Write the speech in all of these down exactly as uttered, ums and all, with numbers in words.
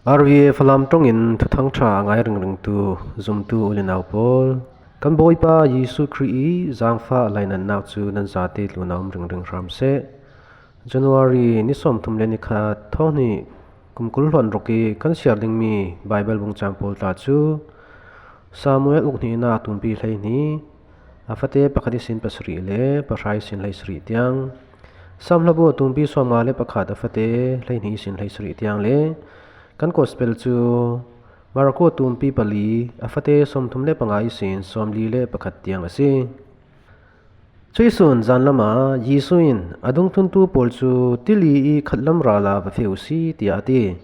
R V A Falam ṭawngin thuthang ṭha a ngai ringringtu zumtu u le nau pawl, kan Bawipa Jesuh Khrih i zangfah lainatnak cu nan zate tlun a um ringring hram seh. January ni sawmthum le ni khat, thawng hnih, kum kul hluan ruk i kan siar dingmi Baibal bung cang pawl tla cu Samuel ukhnihnak tumpi hleihnih, a fate pakhat ihsin pasarih le pahra ihsin hleisarih tiang, Sam hlabu tumpi sawmnga le pakhat, a fate hleihnih ihsin hleisarih tiang le kan Gospel cu Marko tumpi pali, a fate sawmthum le panga ihsin sawmli le pakhat tiang a si. Cuih sun zanlam ah Jesuh in a dungthluntu pawl cu tili i khatlam ral ah va feh u si, tiah a ti.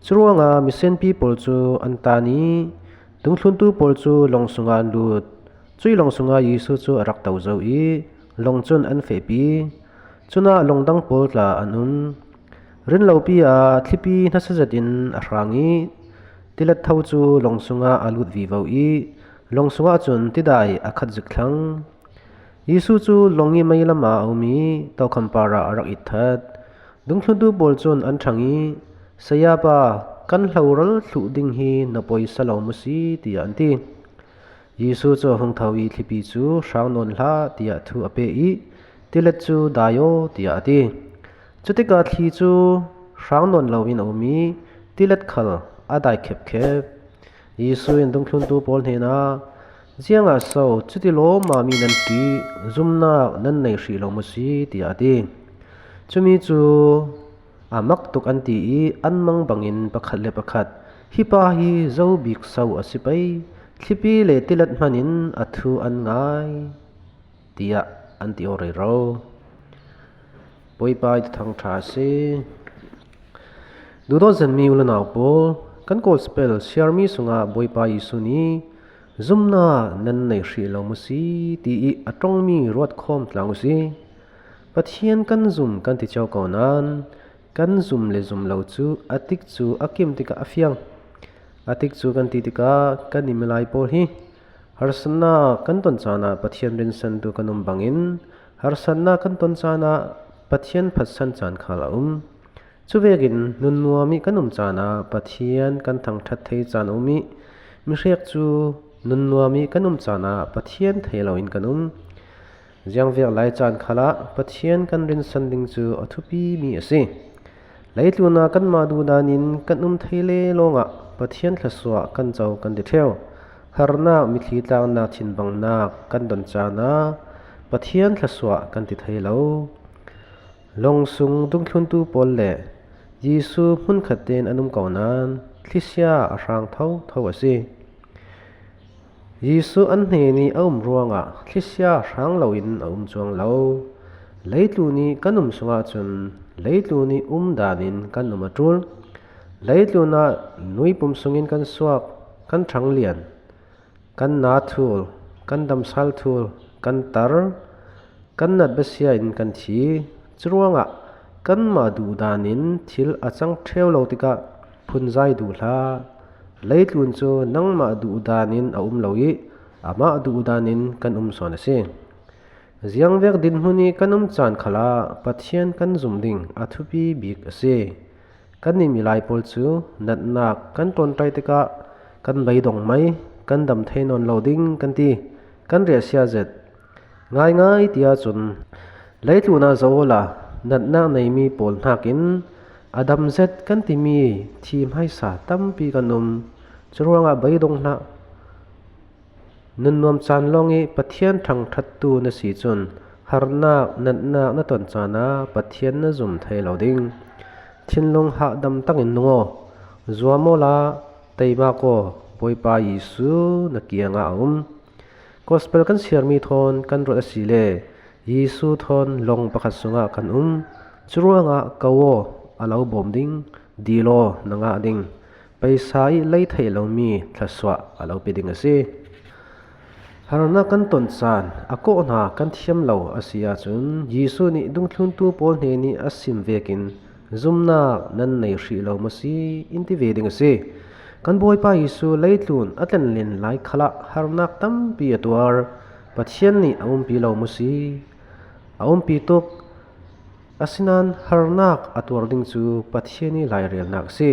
Curuangah misenpi pawl cu an tan i dungthluntu pawl cu lawng sungah an lut. Cuih lawng sungah Jesuh cu a rak to zo i lawng cun an fehpi. Cunah lawng dang pawl tla an um. Rinlopi ah thlipi nasa zetin a hrang i tilat tho cu lawng sungah a lut vivo i lawng sungah cun tidai a khat zik thlang. Jesuh cu lawng i meilam ah a um i tokham par ah a rak itthat. Dungthluntu pawl cun an ṭhang i, "Sayapa, kan hloral thluh ding hi na poisa lo maw si?" tiah an ti. Jesuh cu a hung tho i, "Thlipi cu hrang nawn hlah," tiah thu a peh i, "Tilat cu dai aw," tiah a ti. Cutikah thli cu hrang nawn loin a um i tilat khal a dai khepkhep. Jesuh in dungthluntu pawl hnenah, "Ziangah so cuti lawmmam i nan ṭih? Zumnak nan nei hrih lo maw si?" tiah a ti. Cumi cu a mak tuk an ti i an mang bangin pakhat le pakhat, "Hi pa hi zo bik so a si pei, thlipi le tilat hmanin a thu an ngai," tiah an ti aw rero. Bawipa i thuthang ṭha a si. Duhdawt zenmi u le nau pawl, kan Gospel siarmi sungah Bawipa Jesuh nih, "Zumnak nan nei hrih lo maw si?" ti i a ṭongmi ruat khawm tlang u si. Pathian kan zum kan ti cio ko nain, kan zum le zum lo cu a tikcu a kim tikah a fiang. A tikcu kan ti tikah kan i milai pawl hi harsatnak kan ton caan ah Pathian rinsantu kan um bangin, harsatnak kan ton caan ah Pathian phatsan caan khal a um. Cuvekin nunnuam i kan um caan ah Pathian kan thangṭhat thei caan a um i, mihrek cu nunnuam i kan um caan ah Pathian thei loin kan um. Ziangvek lai caan khalah Pathian kan rinsan ding cu a thupimi a si. Leitlun ah kanmah duhdan in kan um thei le lawngah Pathian thluasuah kan co kan ti ṭheu. Harnak, mitthli tlaknak, thinbangnak kan don caan ah Pathian thluasuah kan ti thei lo. Lawng sung dungthluntu pawl le Jesuh hmunkhat tein an um ko nain thlisia a hrang thotho a si. Jesuh an hnen i a um ruangah thlisia hrang loin a um cuang lo. Leitlun i kan um sungah cun leitlun i um dan in kan um a ṭul. Leitlun ah nuipum sungin kan suak, kan ṭhanglian, kan na thul, kan damsal thul, kan tar, kan nat basia in kan thi. Curuangah kanmah duhdan in thil a cang ṭheu lo tikah phunzai duh hlah. Leitlun cu nangmah duhdan in a um lo i amah duhdan in kan um sawn a si. Ziangvek dinhmun i kan um caan khalah Pathian kan zum ding a thupi bik a si. Kan i milai pawl cu natnak kan ṭawnṭai tikah kan beidong mai, kan dam thei nawn lo ding kan ti, kan riahsia zet. Ngaingai ti ahcun, leitlun ah zoh awla natnak neimi pawl hnakin a dam zet kan timi thi hmaisa tampi kan um. Curuangah beidong hlah. Nunnuam caan lawng i Pathian thangṭhattu na si cun, harnak, natnak na ton caan ah Pathian na zum thei lo ding. Thinlung hahdam takin nung aw, zuam awla teimak aw, Bawipa Jesuh na kiangah a um. Gospel kan siarmi thawn kan ruat a si le Jesuh thawn lawng pakhat sungah kan um. Curuangah ko aw, a lo bawm ding, dil aw, na ngah ding, paisa i lei theih lomi thluasuah a lo pe ding a si. Harnak kan ton caan a kawh hna kan thiam lo a si ahcun Jesuh nih dungthluntu pawl hnen i a sim vekin, "Zumnak nan nei hrih lo maw si?" in ti ve ding a si. Kan Bawipa Jesuh leitlun a tlanlen lai khalah harnak tampi a tuar. Pathian nih a umpi lo maw si? A umpi tuk. Asinain harnak a tuar ding cu Pathian i lairelnak a si.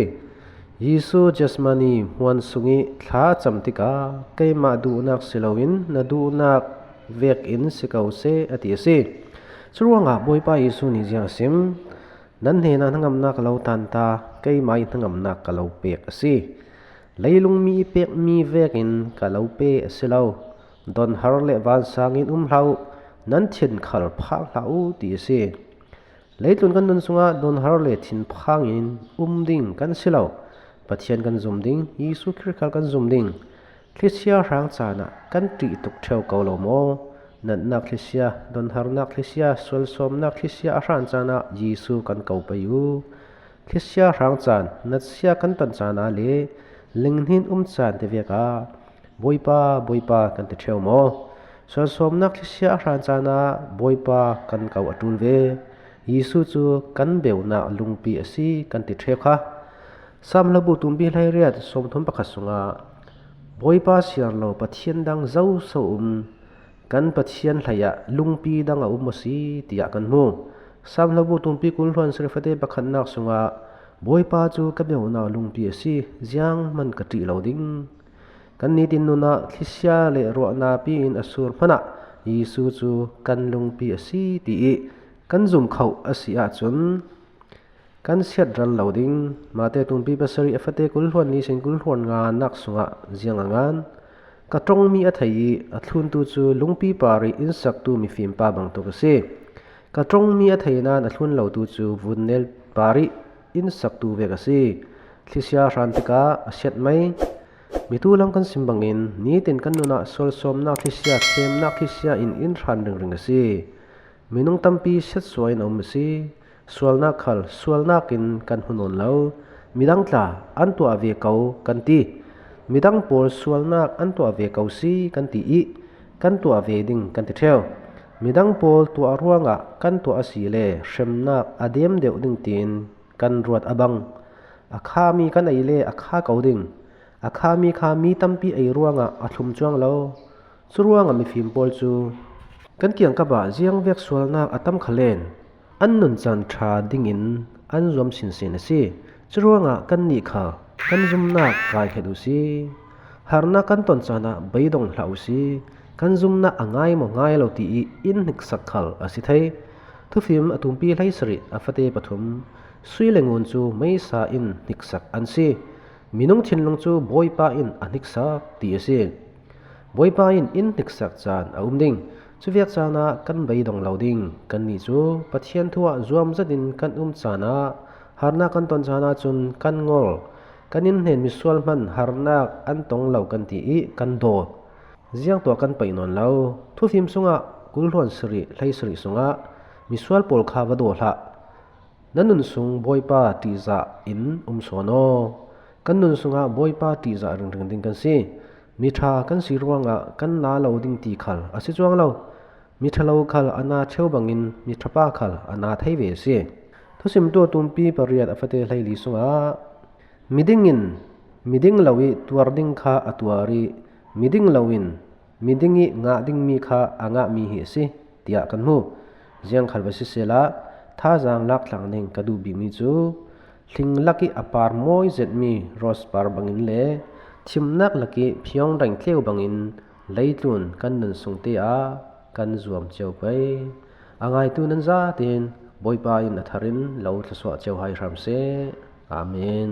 Jesu Gethsemane huan sungih thla a cam tikah, "Keimah duhnak si loin na duhnak vekin si ko seh," a ti a si. Curuangah Bawipa Jesu nih ziang a sim? "Nan hnenah hnangamnak ka lo tanta, keimah ih hnangamnak ka lo pek a si. Leilung mi ih pekmi vekin ka lo pe a si lo. Donhar le vansang in um hlah uh, nan thin khal phak hlah uh," ti a si. Leitlun kan nun sungah donhar le thinphang in um ding kan si lo. Pathian kan zum ding, Jesu Khrih khal kan zum ding. Thlisia hrang caan ah kan ṭih tuk ṭheu ko lo maw? Natnak thlisia, donharnak thlisia, sualsawmnak thlisia a hran caan ah Jesu kan ko pei uh. Thlisia hrang caan, natsia kan ton caan ah le linghnin um caan te vek ah, "Bawipa, Bawipa," kan ti ṭheu maw? Sualsawmnak thlisia a hran caan ah Bawipa kan ko a ṭul ve. Jesu cu kan beunak lungpi a si kan ti ṭheu kha. Psalm hlabu tumpi hleiriat sawmthum pakhat sungah, "Bawipa siar lo Pathian dang zoso um, kan Pathian hleiah lungpi dang a um a si," tiah kan hmu. Psalm hlabu tumpi kul hluan sarih fate pakhatnak sungah, "Bawipa cu ka beunak lungpi a si, zianghman ka ṭih lo ding." Kan nitin nunah thlisia le ruahnak pi in a sur hmanah Jesu cu kan lungpi a si ti ih kan zum khoh a si ahcun kan siat ral lo ding. Mate tumpi pasarih a fate kul hluan li sin kul hluan nganak sungah ziang a ngan? "Ka ṭongmi a thei ih a thluntu cu lungpi par ih innsaktu mifim pa bangtuk a si. Ka ṭongmi a thei nain a thlun lotu cu vunnel par ih innsaktu vek a si. Thlisia hran tikah a siat mei." Mitu lam kan sim bangin nitin kan nunah sualsawmnak thlisia, thlemnak thlisia in in hran ringring a si. Minung tampi siatsuah in a um a si. Sualnak khal sualnak in kan hmu nawn lo. Midang tla an tuah ve ko kan ti. Midang pawl sualnak an tuah ve ko si kan ti ih kan tuah ve ding kan ti ṭheu. Midang pawl tuah ruangah kan tuah a si le hremnak a dem deuh ding tiin kan ruat a bang. A khami kan ei le a kha ko ding. A khami kha mi tampi ei ruangah a thlum cuang lo. Curuangah mifim pawl cu kan kiangkap ah ziangvek sualnak a tam khal in an nuncan ṭha dingin an zuam sinsin a si. Curuangah kannih kha kan zumnak kai hnget uh si. Harnak kan ton caan ah beidong hlah uh si. Kan zumnak a ngai maw ngai lo ti ih in hniksak khal a si thei. Thufim a tumpi hleisarih a fate pathum, sui le ngun cu meisa in hniksak an si. Minung thinlung cu Bawipa in a hniksak ti a si. Bawipa in in hniksak caan a um ding. Cuvek caan ah kan beidong lo ding. Kannih cu Pathian thu ah zuam zetin kan um caan ah, harnak kan ton caan ahcun kan ngol. Kan in hnen misual hman harnak an tong lo kan ti ih kan daw. Ziang tuah kan paih nawn lo. Thufim sungah kul hluan sarih, hleisarih sungah misual pawl kha va daw hlah. Nan nun sung Bawipa ṭihzah in um sawn aw. Kan nun sungah Bawipa ṭihzah ringring ding kan si. Miṭha kan si ruangah kan na lo ding ti khal a si cuang lo. Miṭha lo khal a na ṭheu bangin miṭha pa khal a na thei ve a si. Thusimtu a tumpi pariat a fate hleili sungah, "Miding in miding lo ih tuar ding kha a tuar ih, miding lo in miding ih ngah dingmi kha a ngahmi hi a si," tiah kan hmu. Ziang khal va sisehla, thazaang laktlang ding ka duh bikmi cu, hling lak ih a par mawi zetmi ros par bangin le thimnak lak ih phiawng daingtleu bangin leitlun kan nun sungte ah kan zuam cio pei. A ngaitu nan zaten Bawipa in a thar in lo thlawsuah cio hai hram seh. Amen.